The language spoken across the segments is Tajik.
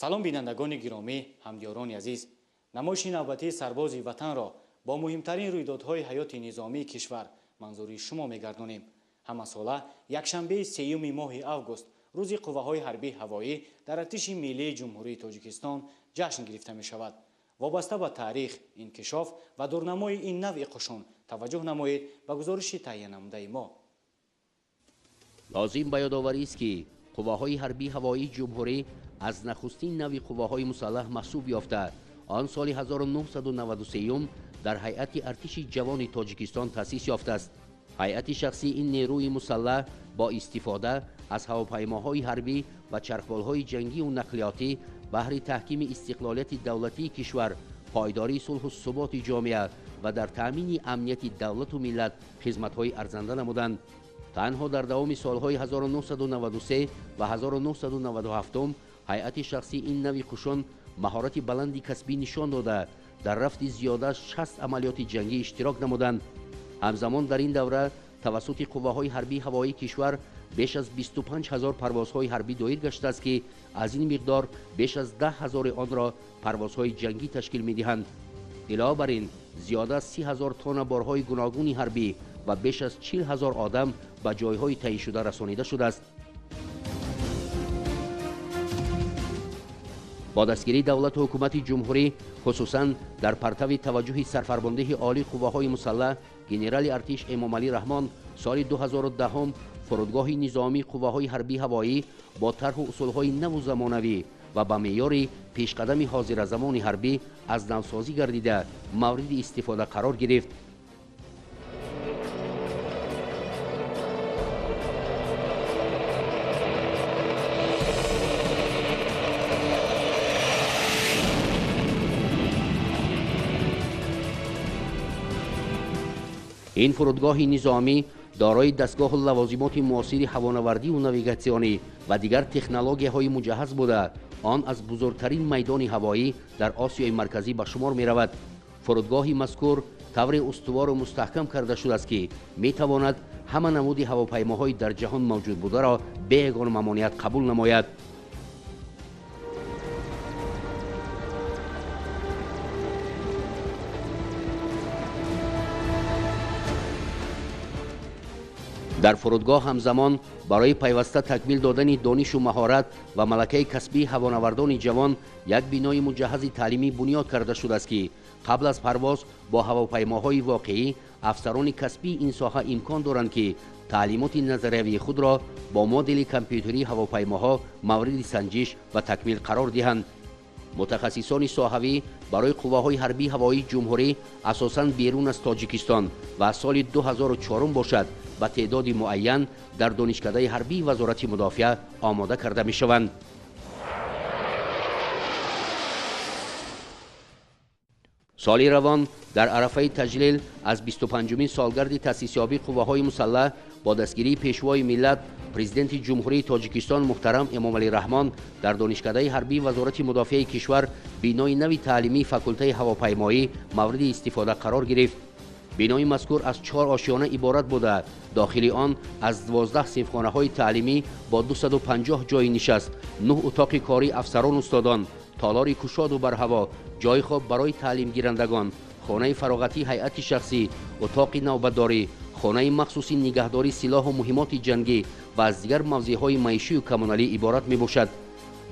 Салом бинандагони гиромӣ, ҳамдиёрони азиз. Намоиши навбатии сарбози ватанро бо муҳимтарин рӯйдодҳои ҳаёти низомии кишвар манзури шумо мегардонем. Ҳамасола якшанбеи сеюми моҳи август рӯзи қувваҳои ҳарбии ҳавоӣ дар артиши миллии Ҷумҳурии Тоҷикистон ҷашн гирифта мешавад. Вобаста ба таърих, инкишоф ва дурнамои ин навъи қушун таваҷҷӯҳ намоед ба гузориши таҳиянамудаи мо. Лозим ба ёдоварист, ки қувваҳои ҳарбии ҳавоии ҷумҳурӣ аз нахустин нави қувваҳои мусаллаҳ маҳсуб ёфта, он соли 1993 дар ҳайати артиши ҷавони Тоҷикистон таъсис ёфтааст. Ҳайати шахсии ин нерӯи мусаллаҳ бо истифода аз ҳавопаймоҳои ҳарбӣ ва чархболҳои ҷангию нақлиётӣ баҳри таҳкими истиқлолияти давлатии кишвар, пойдории сулҳу суботи ҷомеа ва дар таъмини амнияти давлату миллат хизматҳои арзанда намуданд. Танҳо дар давоми солҳои 1993 ва 1997 ҳайати шахсии ин нави қушун маҳорати баланди касбӣ нишон дода, дар рафти зиёда аз 60 амалиёти ҷангӣ иштирок намуданд. Ҳамзамон дар ин давра тавассути қувваҳои ҳарбии ҳавоии кишвар беш аз 25 ҳазор парвозҳои ҳарбӣ доир гаштааст, ки аз ин миқдор беш аз 10 ҳазори онро парвозҳои ҷангӣ ташкил медиҳанд. Илова бар ин, зиёда аз 30 ҳазор тонна борҳои гуногуни ҳарбӣ ва беш аз 40 ҳазор одам ба ҷойҳои таъиншуда расонида шудааст. Бо дастгирии давлату ҳукумати ҷумҳурӣ, хусусан дар партави таваҷҷӯҳи сарфармондеҳи олии қувваҳои мусаллаҳ генерали артиш Эмомалӣ Раҳмон соли 2010 фурудгоҳи низомии қувваҳои ҳарбии ҳавоӣ бо тарҳу усулҳои наву замонавӣ ва ба меъёри пешқадами ҳозиразамони ҳарбӣ аз навсозӣ гардида мавриди истифода қарор гирифт. Ин фурудгоҳи низомӣ дорои дастгоҳу лавозимоти муосири ҳавонавардию навигатсионӣ ва дигар технологияҳои муҷаҳҳаз буда, он аз бузургтарин майдони ҳавоӣ дар Осиёи Марказӣ ба шумор меравад. Фурудгоҳи мазкур тавре устувору мустаҳкам карда шудааст, ки метавонад ҳама намуди ҳавопаймоҳои дар ҷаҳон мавҷуд бударо бе ягон мамоният қабул намояд. Дар фурудгоҳ ҳамзамон барои пайваста такмил додани донишу маҳорат ва малакаи касбии ҳавонавардони ҷавон як бинои муҷаҳҳази таълимӣ бунёд карда шудааст, ки қабл аз парвоз бо ҳавопаймоҳои воқеӣ афсарони касбии ин соҳа имкон доранд, ки таълимоти назариявии худро бо модели компютерии ҳавопаймоҳо мавриди санҷиш ва такмил қарор диҳанд. Мутахассисони соҳавӣ барои қувваҳои ҳарбии ҳавоии ҷумҳурӣ асосан берун аз Тоҷикистон ва аз соли 2004 бошад ба теъдоди муайян дар донишкадаи ҳарбии Вазорати мудофиа омода карда мешаванд. Соли равон дар арафаи таҷлил аз 25-умин солгарди таъсисёбии қувваҳои мусаллаҳ бо дастгирии пешвои миллат президенти Ҷумҳурии Тоҷикистон муҳтарам Эмомалӣ Раҳмон дар донишкадаи ҳарбии Вазорати мудофиаи кишвар бинои нави таълимии факултаи ҳавопаймоӣ мавриди истифода қарор гирифт. Бинои мазкур аз 4 ошёна иборат буда, дохили он аз 12 синфхонаҳои таълимӣ бо 250 ҷойи нишаст, 9 утоқи кории афсарон устодон, толори кушоду барҳаво, ҷойи хоб барои таълимгирандагон, хонаи фароғатии ҳайати шахсӣ, утоқи навбатдорӣ, хонаи махсуси нигаҳдории силоҳу муҳимоти ҷангӣ ва аз дигар мавзеъҳои маишию коммуналӣ иборат мебошад.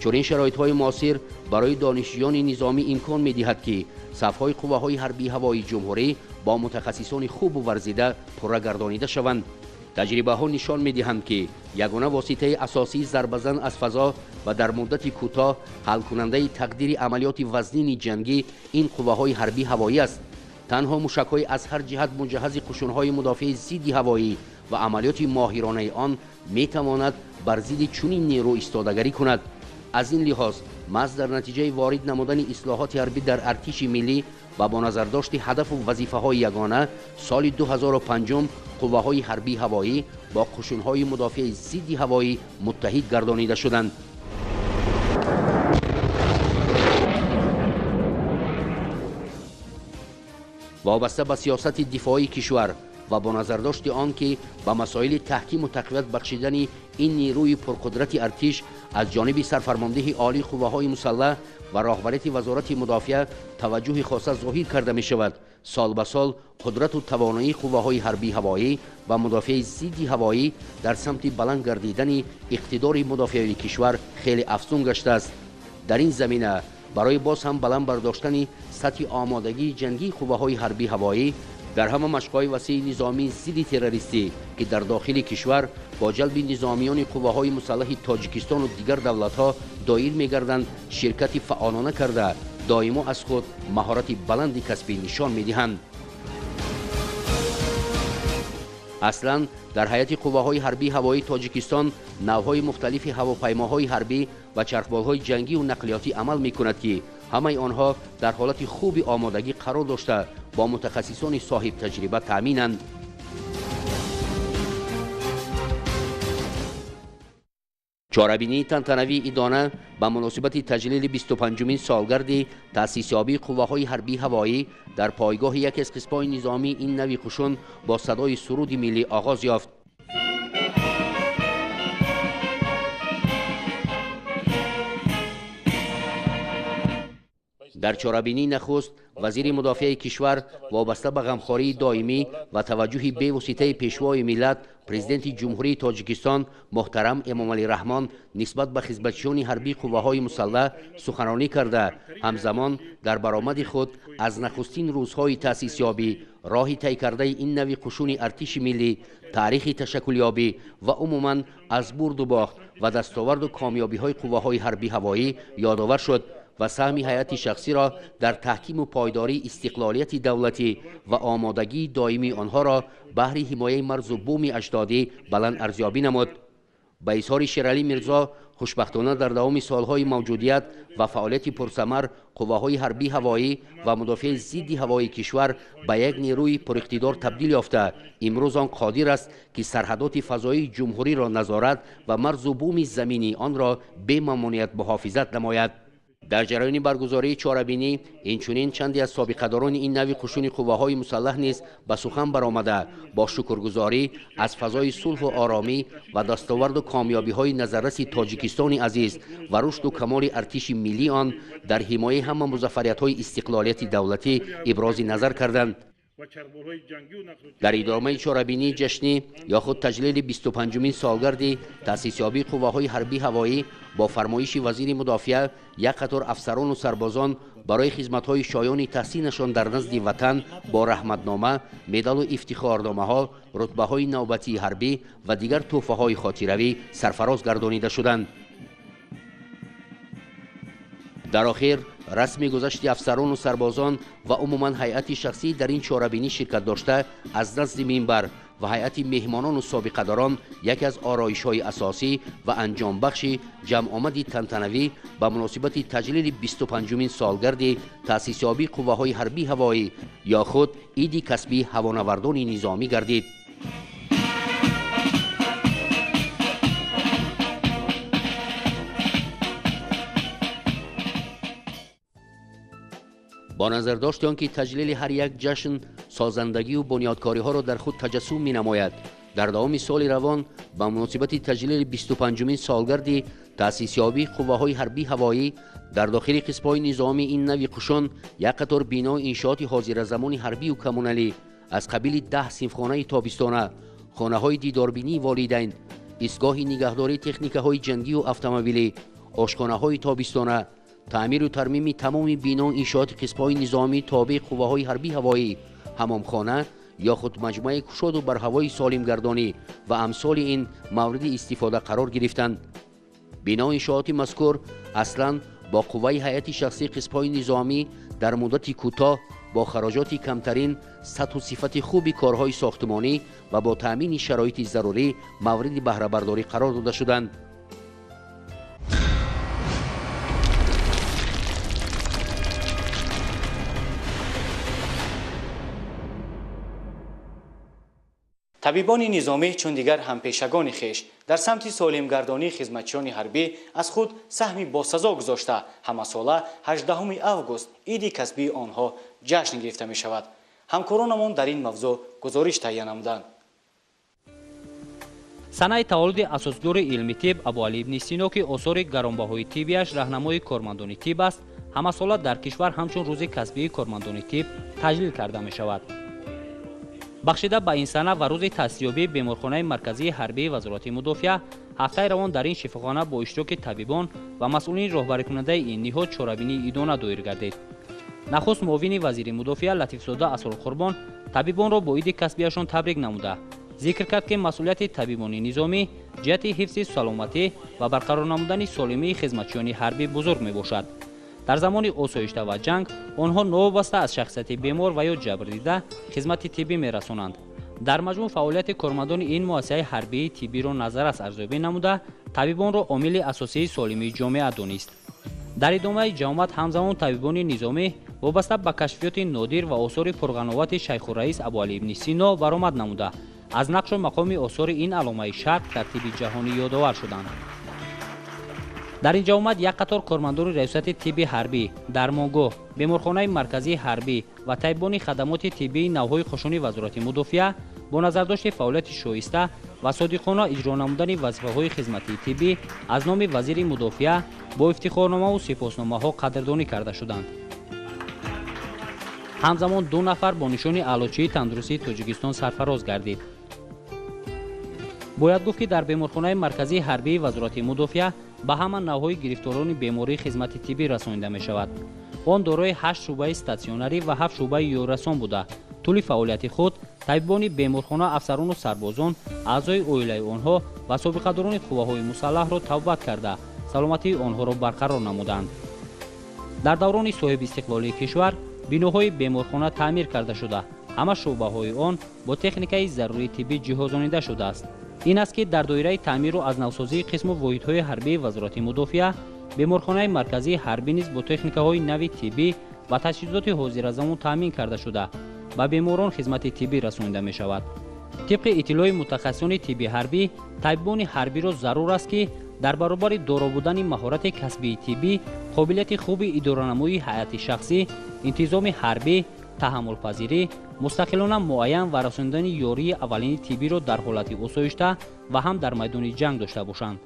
Чунин шароитҳои муосир барои донишҷӯёни низомӣ имкон медиҳад, ки сафҳои қувваҳои ҳарбии ҳавоии ҷумҳурӣ бо мутахассисони хубу варзида пурра гардонида шаванд. Таҷрибаҳо нишон медиҳанд, ки ягона воситаи асосии зарбазан аз фазо ва дар муддати кӯтоҳ ҳалкунандаи тақдири амалиёти вазнини ҷангӣ ин қувваҳои ҳарбии ҳавоӣ аст. Танҳо мушакҳои аз ҳар ҷиҳат муҷаҳҳази қушунҳои мудофиаи зидди ҳавоӣ ва амалиёти моҳиронаи он метавонад бар зидди чунин нерӯ истодагарӣ кунад. Аз ин лиҳоз маҳз дар натиҷаи ворид намудани ислоҳоти ҳарбӣ дар артиши миллӣ ва бо назардошти ҳадафу вазифаҳои ягона соли 2005 қувваҳои ҳарбии ҳавоӣ бо қушунҳои мудофиаи зидди ҳавоӣ муттаҳид гардонида шуданд. Вобаста ба сиёсати дифоии кишвар Ва бо назардошти он ки ба масоили таҳкиму тақвият бахшидани ин нерӯи пурқудрати артиш аз ҷониби сарфармондеҳи олии қувваҳои мусаллаҳ ва роҳбарияти Вазорати мудофиа таваҷҷӯҳи хоса зоҳир карда мешавад, сол ба сол қудрату тавоноии қувваҳои ҳарбии ҳавоӣ ва мудофиаи зидди ҳавоӣ дар самти баланд гардидани иқтидори мудофиавии кишвар хеле афзун гаштааст. Дар ин замина барои боз ҳам баланд бардоштани сатҳи омодагии ҷангии қувваҳои ҳарбии ҳавоӣ дар ҳама машқҳои васеи низомии зидди террористӣ, ки дар дохили кишвар бо ҷалби низомиёни қувваҳои мусаллаҳи Тоҷикистону дигар давлатҳо доир мегарданд, ширкати фаъолона карда доимо аз худ маҳорати баланди касбӣ нишон медиҳанд. Аслан дар ҳайати қувваҳои ҳарбии ҳавоии Тоҷикистон навъҳои мухталифи ҳавопаймоҳои ҳарбӣ ва чархболҳои ҷангию нақлиётӣ амал мекунад, ки ҳамаи онҳо дар ҳолати хуби омодагӣ қарор дошта бо мутахассисони соҳибтаҷриба таъминанд. Чорабинии тантанавии идона ба муносибати таҷлили 25-умин солгарди таъсисёбии қувваҳои ҳарбии ҳавоӣ дар пойгоҳи яке аз қисмҳои низомии ин нави қушун бо садои суруди миллӣ оғоз ёфт. Дар чорабинии нахуст вазири мудофиаи кишвар вобаста ба ғамхории доимӣ ва таваҷҷӯҳи бевоситаи пешвои миллат, президенти Ҷумҳурии Тоҷикистон муҳтарам Эмомалӣ Раҳмон нисбат ба хизматчиёни ҳарбии қувваҳои мусаллаҳ суханронӣ карда, ҳамзамон дар баромади худ аз нахустин рӯзҳои таъсисёбӣ, роҳи тай кардаи ин нави қушуни артиши миллӣ, таърихи ташаккулёбӣ ва умуман аз бурду бохт ва дастоварду комёбиҳои қувваҳои ҳарбии ҳавоӣ ёдовар шуд ва саҳми ҳайати шахсиро дар таҳкиму пойдории истиқлолияти давлатӣ ва омодагии доимии онҳоро баҳри ҳимояи марзу буми аҷдодӣ баланд арзёбӣ намуд. Ба изҳори Шералӣ Мирзо, хушбахтона дар давоми солҳои мавҷудият ва фаъолияти пурсамар қувваҳои ҳарбии ҳавоӣ ва мудофиаи зидди ҳавоии кишвар ба як нерӯи пуриқтидор табдил ёфта, имрӯз он қодир аст, ки сарҳадоти фазоии ҷумҳуриро назорат ва марзу буми заминии онро бемамоният муҳофизат намояд. Дар ҷараёни баргузории чорабинӣ инчунин чанде аз собиқадорони ин нави қушуни қувваҳои мусаллаҳ низ ба сухан баромада бо шукргузорӣ аз фазои сулҳу оромӣ ва дастоварду комёбиҳои назарраси Тоҷикистони азиз ва рушду камоли артиши миллии он дар ҳимояи ҳама музаффариятҳои истиқлолияти давлатӣ ибрози назар карданд. Дар идомаи чорабинии ҷашнӣ ё худ таҷлили 25-умин солгарди таъсисёбии қувваҳои ҳарбии ҳавоӣ бо фармоиши вазири мудофиа як қатор афсарону сарбозон барои хизматҳои шоёни таҳсинашон дар назди ватан бо раҳматнома, медалу ифтихорномаҳо, рутбаҳои навбатии ҳарбӣ ва дигар тӯҳфаҳои хотиравӣ сарфароз гардонида шуданд. Дар охир расми гузашти афсарону сарбозон ва умуман ҳайати шахсӣ дар ин чорабинӣ ширкат дошта аз назди минбар ва ҳайати меҳмонону собиқадорон яке аз ороишҳои асосӣ ва анҷомбахши ҷамъомади тантанавӣ ба муносибати таҷлили 25-умин солгарди таъсисёбии қувваҳои ҳарбии ҳавоӣ ё худ иди касбии ҳавонавардони низомӣ гардид. Бо назардошти он ки таҷлили ҳар як ҷашн созандагию бунёдкориҳоро дар худ таҷассум менамояд, дар давоми соли равон ба муносибати таҷлили 25-умин солгарди таъсисёбии қувваҳои ҳарбии ҳавоӣ дар дохили қисмҳои низомии ин нави қушун як қатор бинои иншооти ҳозиразамони ҳарбию коммуналӣ аз қабили 10 синфхонаи тобистона, хонаҳои дидорбинии волидайн, истгоҳи нигаҳдории техникаҳои ҷангию автомобилӣ, ошхонаҳои тобистона, таъмиру тармими тамоми бино иншооти қисмҳои низомии тобеи қувваҳои ҳарбии ҳавоӣ, ҳамомхона ё худ маҷмӯаи кушоду барҳавои солимгардонӣ ва амсоли ин мавриди истифода қарор гирифтанд. Бино иншооти мазкур аслан бо қувваи ҳайати шахсии қисмҳои низомӣ дар муддати кӯтоҳ бо хароҷоти камтарин, сатҳу сифати хуби корҳои сохтмонӣ ва бо таъмини шароити зарурӣ мавриди баҳрабардорӣ қарор дода шуданд. Табибони низомӣ чун дигар ҳампешагони хеш дар самти солимгардонии хизматчиёни ҳарбӣ аз худ саҳми босазо гузошта, ҳамасола 18 август иди касбии онҳо ҷашн гирифта мешавад. Ҳамкоронамон дар ин мавзӯъ гузориш таҳия намуданд. Санаи таваллуди асосгузори илми тиб Абуалӣ ибни Сино, ки осори гаронбаҳои тиббиаш раҳнамои кормандони тиб аст, ҳамасола дар кишвар ҳамчун рӯзи касбии кормандони тиб таҷлил карда мешавад. Бахшида ба ин сана ва рӯзи таъсисёбии беморхонаи марказии ҳарбии Вазорати мудофиа, ҳафтаи равон дар ин шифохона бо иштироки табибон ва масъулини роҳбарикунандаи ин ниҳод чорабинии идона доир гардид. Нахуст муовини вазири мудофиа Латифзода Асрорқурбон табибонро бо иди касбиашон табрик намуда, зикр кард, ки масъулияти табибони низомӣ ҷиҳати ҳифзи саломатӣ ва барқарор намудани солимии хизматчиёни ҳарбӣ бузург мебошад. Дар замони осоишта ва ҷанг онҳо новобаста аз шахсияти бемор ва ё ҷабрдида хизмати тиббӣ мерасонанд. Дар маҷмӯъ фаъолияти кормандони ин муассисаи ҳарбии тиббиро назаррас арзёбӣ намуда, табибонро омили асосии солимии ҷомеа донист. Дар идомаи ҷамоат ҳамзамон табибони низомӣ вобаста ба кашфиёти нодир ва осори пурғановати Шайхурраис Абуалӣ ибни Сино баромад намуда, аз нақшу мақоми осори ин аломаи шарқ дар тибби ҷаҳонӣ ёдовар шуданд. Дар ин ҷамоат як қатор кормандони раёсати тибби ҳарбӣ, дармонгоҳ, беморхонаи марказии ҳарбӣ ва табибони хадамоти тиббии навҳои қушуни Вазорати мудофиа бо назардошти фаъолияти шоиста ва содиқона иҷро намудани вазифаҳои хизматии тиббӣ аз номи вазири мудофиа бо ифтихорномаву сипосномаҳо қадрдонӣ карда шуданд. Ҳамзамон 2 нафар бо нишони аълочии тандурустии Тоҷикистон сарфароз гардид. Бояд гуфт, ки дар беморхонаи марказии ҳарбии Вазорати мудофиа ба ҳама навъҳои гирифторони беморӣ хизмати тиббӣ расонида мешавад. Он дорои 8 шӯъбаи статсионарӣ ва 7 шӯъбаи ёррасон буда, тӯли фаъолияти худ табибони беморхона афсарону сарбозон, аъзои оилаи онҳо ва собиқадорони қувваҳои мусаллаҳро тавбат карда, саломатии онҳоро барқарор намуданд. Дар даврони соҳибистиқлолии кишвар биноҳои беморхона таъмир карда шуда, ҳама шӯъбаҳои он бо техникаи зарурии тиббӣ ҷиҳозонида шудааст. Ин аст, ки дар доираи таъмиру аз навсозии қисму воҳидҳои ҳарбии Вазорати мудофиа беморхонаи марказии ҳарбӣ низ бо техникаҳои нави тиббӣ ва таҷҳизоти ҳозиразамон таъмин карда шуда, ба беморон хизмати тиббӣ расонида мешавад. Тибқи иттилои мутахассисони тибби ҳарбӣ, табибони ҳарбиро зарур аст, ки дар баробари доро будани маҳорати касбии тиббӣ, қобилияти хуби идоранамоии ҳайати шахсӣ, интизоми ҳарбӣ, таҳаммулпазирӣ, мустақилона муайян ва расонидани ёрии аввалини тиббиро дар ҳолати осоишта ва ҳам дар майдони ҷанг дошта бошанд.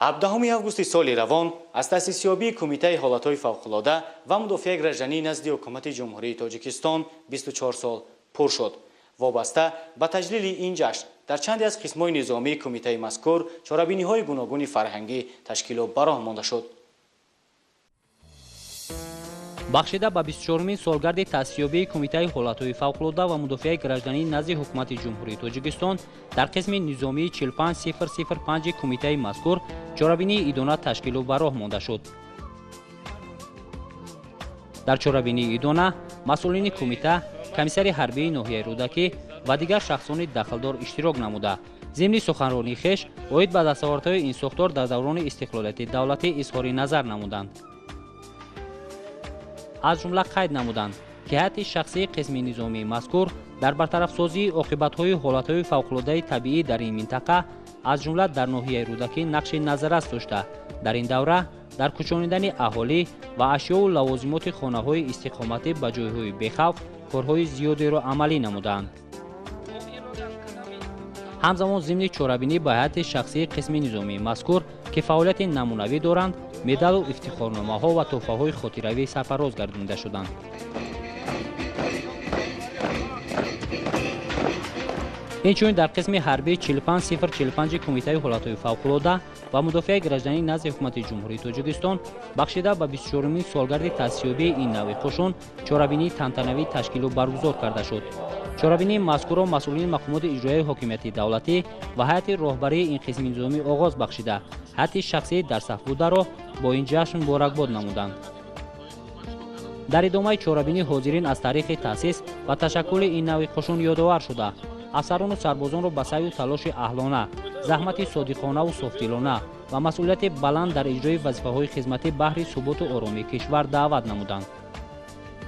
Ҳабдаҳуми августи соли равон аз таъсисёбии Кумитаи ҳолатҳои фавқулода ва мудофиаи гражданӣ назди Ҳукумати Ҷумҳурии Тоҷикистон 24 сол пур шуд. Вобаста ба таҷлили ин ҷашн дар чанде аз қисмҳои низомии кумитаи мазкур чорабиниҳои гуногуни фарҳангӣ ташкилу ба роҳ монда шуд. Бахшида ба 24-умин солгарди таъсисёбии Кумитаи ҳолатҳои фавқулода ва мудофиаи гражданӣ назди Ҳукумати Ҷумҳурии Тоҷикистон дар қисми низомии 45005 кумитаи мазкур чорабинии идона ташкилу ба роҳ монда шуд. Дар чорабинии идона масъулини кумита, комиссари ҳарбии ноҳияи Рӯдакӣ ва дигар шахсони дахлдор иштирок намуда, зимни суханронии хеш оид ба дастовардҳои ин сохтор дар даврони истиқлолияти давлатӣ изҳори назар намуданд. Аз ҷумла қайд намуданд, ки ҳайати шахсии қисми низомии мазкур дар бартарафсозии оқибатҳои ҳолатҳои фавқулодаи табиӣ дар ин минтақа, аз ҷумла дар ноҳияи Рӯдакӣ нақши назаррас дошта, дар ин давра дар кӯчонидани аҳолӣ ва ашёву лавозимоти хонаҳои истиқоматӣ ба ҷойҳои бехавф корҳои зиёдеро амалӣ намуданд. Ҳамзамон зимни чорабинӣ ба ҳайати шахсии қисми низомии мазкур, ки фаъолияти намунавӣ доранд, медалу ифтихорномаҳо ва тӯҳфаҳои хотиравӣ сарфароз гардонида шуданд. Инчунин дар қисми ҳарбии 45045 Кумитаи ҳолатҳои фавқулода ва мудофиаи гражданӣ назди Ҳукумати Ҷумҳурии Тоҷикистон бахшида ба 24-умин солгарди таъсисёбии ин навъи қушун чорабинии тантанавӣ ташкилу баргузор карда шуд. Чорабинии мазкурро масъулини мақомоти иҷроияи ҳокимияти давлатӣ ва ҳайати роҳбарии ин қисми низомӣ оғоз бахшида, ҳайати шахсии дар саф бударо бо ин ҷашн муборакбод намуданд. Дар идомаи чорабинӣ ҳозирин аз таърихи таъсис ва ташаккули ин навъи қушун ёдовар шуда, афсарону сарбозонро ба саъю талоши аҳлона, заҳмати содиқонаву софдилона ва масъулияти баланд дар иҷрои вазифаҳои хизматӣ баҳри суботу оромии кишвар даъват намуданд.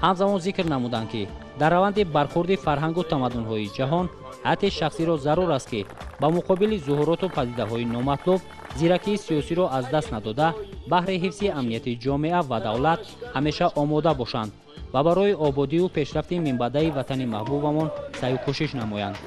Ҳамзамон зикр намуданд, ки дар раванди бархурди фарҳангу тамаддунҳои ҷаҳон Ҳайати шахсиро зарур аст, ки ба муқобили зуҳуроту падидаҳои номатлуб зиракии сиёсиро аз даст надода, баҳри ҳифзи амнияти ҷомеа ва давлат ҳамеша омода бошанд ва барои ободию пешрафти минбаъдаи ватани маҳбубамон саъю кӯшиш намоянд.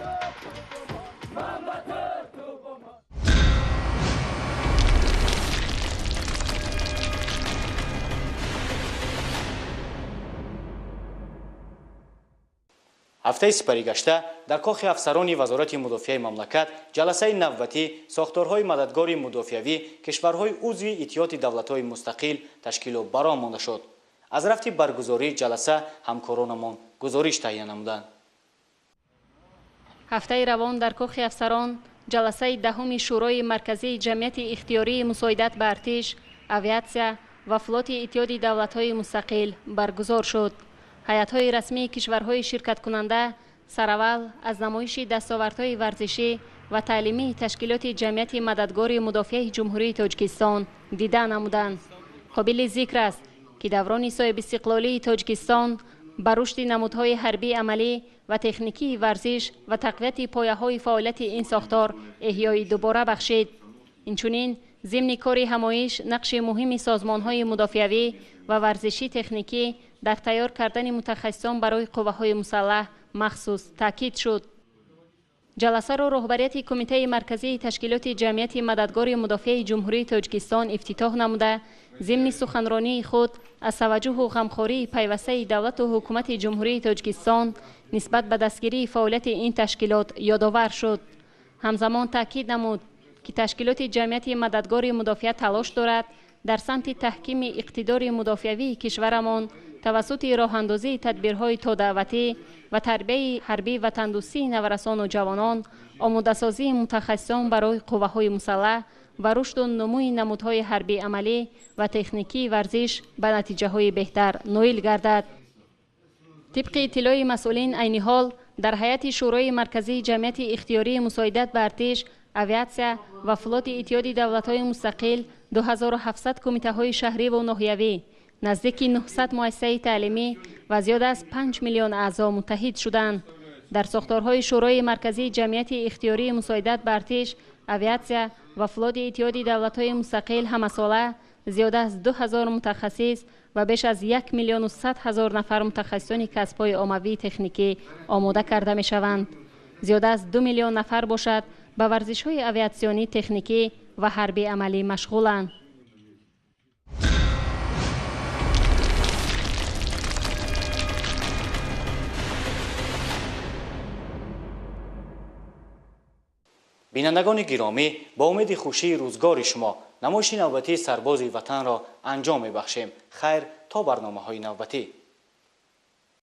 Ҳафтаи сипаригашта дар кохи афсарони Вазорати мудофиаи мамлакат ҷаласаи навбатӣ сохторҳои мададгори мудофиавӣ кишварҳои узви Иттиҳоди давлатҳои мустақил ташкилу баром монда шуд. Аз рафти баргузории ҷаласа ҳамкоронамон гузориш таҳия намуданд. Ҳафтаи равон дар кохи афсарон ҷаласаи даҳуми Шӯрои марказии ҷамъияти ихтиёрии мусоидат ба артиш, авиатсия ва флоти Иттиҳоди давлатҳои мустақил баргузор шуд. Ҳайатҳои расмии кишварҳои ширкаткунанда сараввал аз намоиши дастовардҳои варзишӣ ва таълимии ташкилоти ҷамъияти мададгори мудофиаи Ҷумҳурии Тоҷикистон дида намуданд. Қобили зикр аст, ки даврони соҳибистиқлолии Тоҷикистон ба рушди намудҳои ҳарбии амалӣ ва техникии варзиш ва тақвияти пояҳои фаъолияти ин сохтор эҳёи дубора бахшид. Инчунин зимни кори ҳамоиш нақши муҳими созмонҳои мудофиавӣ ва варзишӣ техникӣ дар тайёр кардани мутахассисон барои қувваҳои мусаллаҳ махсус таъкид шуд. Ҷаласаро роҳбарияти Кумитаи марказии ташкилоти ҷамъияти мададгори мудофиаи Ҷумҳурии Тоҷикистон ифтитоҳ намуда, зимни суханронии худ аз таваҷҷӯҳу ғамхории пайвастаи давлату ҳукумати Ҷумҳурии Тоҷикистон нисбат ба дастгирии фаъолияти ин ташкилот ёдовар шуд. Ҳамзамон таъкид намуд, ки ташкилоти ҷамъияти мададгори мудофиа талош дорад дар самти таҳкими иқтидори мудофиавии кишварамон тавассути роҳандозии тадбирҳои тодаъватӣ ва тарбияи ҳарбӣ ватандӯстии наврасону ҷавонон, омодасозии мутахассисон барои қувваҳои мусаллаҳ ва рушду нумӯи намудҳои ҳарбии амалӣ ва техникии варзиш ба натиҷаҳои беҳтар ноил гардад. Тибқи иттилои масъулин, айни ҳол дар ҳайати Шӯрои марказии ҷамъияти ихтиёрии мусоидат ба артиш, авиатсия ва флоти Иттиҳоди давлатҳои мустақил 2700 кумитаҳои шаҳриву ноҳиявӣ, наздики 900 муассисаи таълимӣ ва зиёда аз 5 миллион аъзо муттаҳид шуданд. Дар сохторҳои Шӯрои марказии ҷамъияти ихтиёрии мусоидат ба артиш, авиатсия ва флоти Иттиҳоди давлатҳои мустақил ҳамасола зиёда аз 2000 мутахассис ва беш аз 1 100 000 нафар мутахассисони касбҳои оммавии техникӣ омода карда мешаванд. Зиёда аз 2 миллион нафар бошад ба варзишҳои авиатсионӣ, техникӣ ва ҳарбии амалӣ машғуланд. Бинандагони гиромӣ, бо умеди хушии рӯзгори шумо намоиши навбатии сарбози ватанро анҷом мебахшем. Хайр, то барномаҳои навбатӣ.